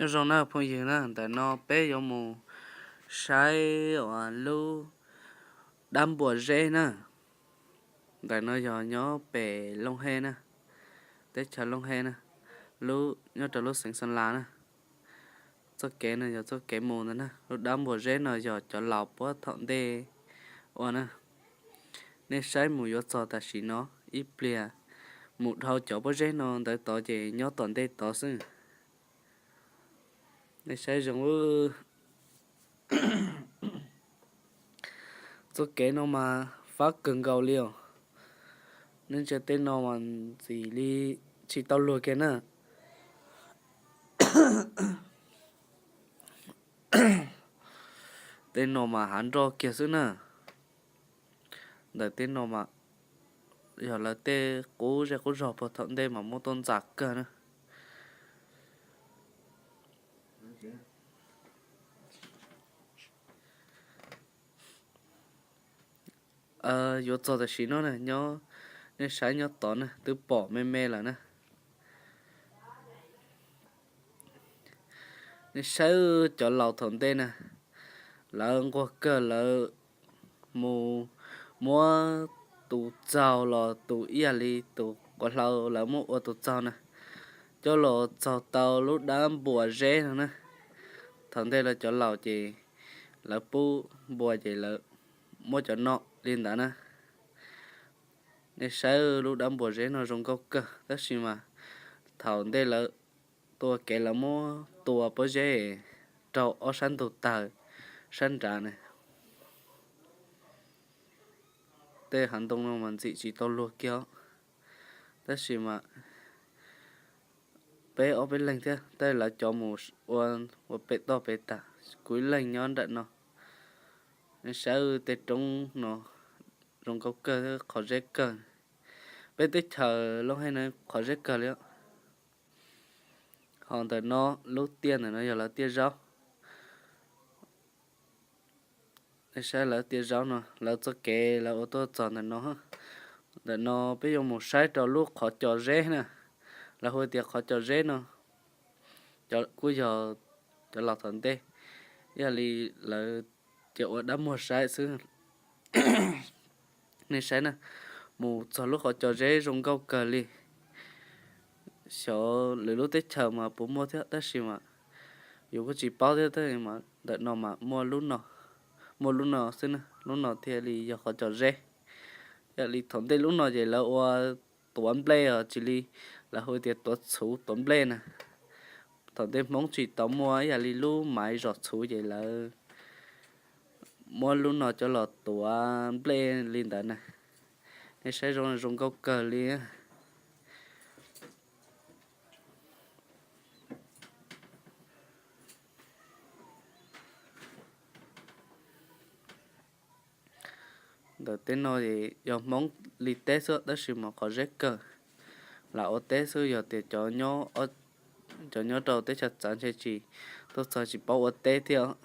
Nyob zoo na phooj ywg na, ntawm no peb yuav mus saib lub dab npua zeb na. Ntawm no yog nyob pem Looj Hej na, teb chaws Looj Hej na, nyob rau lub xeev Xeeb Las na. Txoj kev no yog txoj kev mus ntawd na. Lub dab npua zeb no yog cov laus puag thaum ntej ua na. Nej saib mus yuav txog tam sim no ib pliag, mus dhau cov pob zeb no ntawd tod ces nyob tom ntej tod xwb. Nej saib zoo, txoj kev no mas fab kawg nkaus li os. Nej ntsia tej no mas ntxim li tsis tau luag kiag na. Tej no mas hav nroj kiag xwb na. Ntawm tej no mas yog lawv tej qub zej qub zog puag thaum ntej mas muab tuaj ntxas kawg na. Yuav txog tam sim no na, nyob, nej saib nyob tod na twb pom me me lawm na. Nej saib cov laus thaum ntej na, lawv nquag kawg, lawv mus muab tus txaug los tus ib yam li tus quav hlau, lawv muab ua tus txaug na, coj los txaug tau lub dab npua zeb no na. Thaum ntej lawv cov laus ces lawv pub npua ces lawv muab cov no li ntawd na. Nej saib lub dab npua zeb no zoo nkauj kawg tab sis mas thaum ntej lawv tua kev lawv muab tua pob zeb raug ob sab ntug tawg sab nrad na. Tej hav ntoo no mas ntxim tsis tau luag kiag, tab sis mas peb ob peb leeg thiab tej lawv cov mus ua, ua pem toj pem tag, kuv ib leeg nyob nram no. Nej saib tej roob no zoo nkauj kawg, qhov zeb kawg. Peb teb chaws Looj Hej no qhov zeb kawg li. Ho ntawm no lub tiaj ntawm no yog lawv tiaj zaub. Nej saib lawv tiaj zaub no, lawv txoj kev lawv ua tuaj txog ntawm no. Ntawm no peb yuav mus saib rau lub qhov cos zeb na. Lawv hu tias qhov cos zeb no, kuj yog cov laus thaum ntej, ib yam li lawv cia ua dab muag saib xwb. Nej saib na, mus txog lub qhov cos zeb zoo nkauj kawg li. Xyov lwm lub teb chaws mas puas muaj thiab tab sis mas yus kuj tsis paub thiab, tab sis mas ntawm no mas muaj lub no, muaj lub no xwb na, lub no thiaj li yog qhov cos zeb. Ib yam li thaum ntej lub no ces lawv ua tuav nplej os, cia li lawv hu tias tuav txhuv tuav nplej na. Thaum ntej Hmoob tsis tau muaj ib yam li lub maiv zom txhuv ces lawv muab lub no coj los tuav nplej li ntawd na. Nej saib zoo, zoo nkauj kawg li. Ntawm teb no yog Hmoob li teb xwb tab sis mas qhov zeb kawg. Lam ua teb xwb, yog tias cov nyob rau teb chaws txawv ntshe tsis, tuaj txog tsis paub ua teb thiab.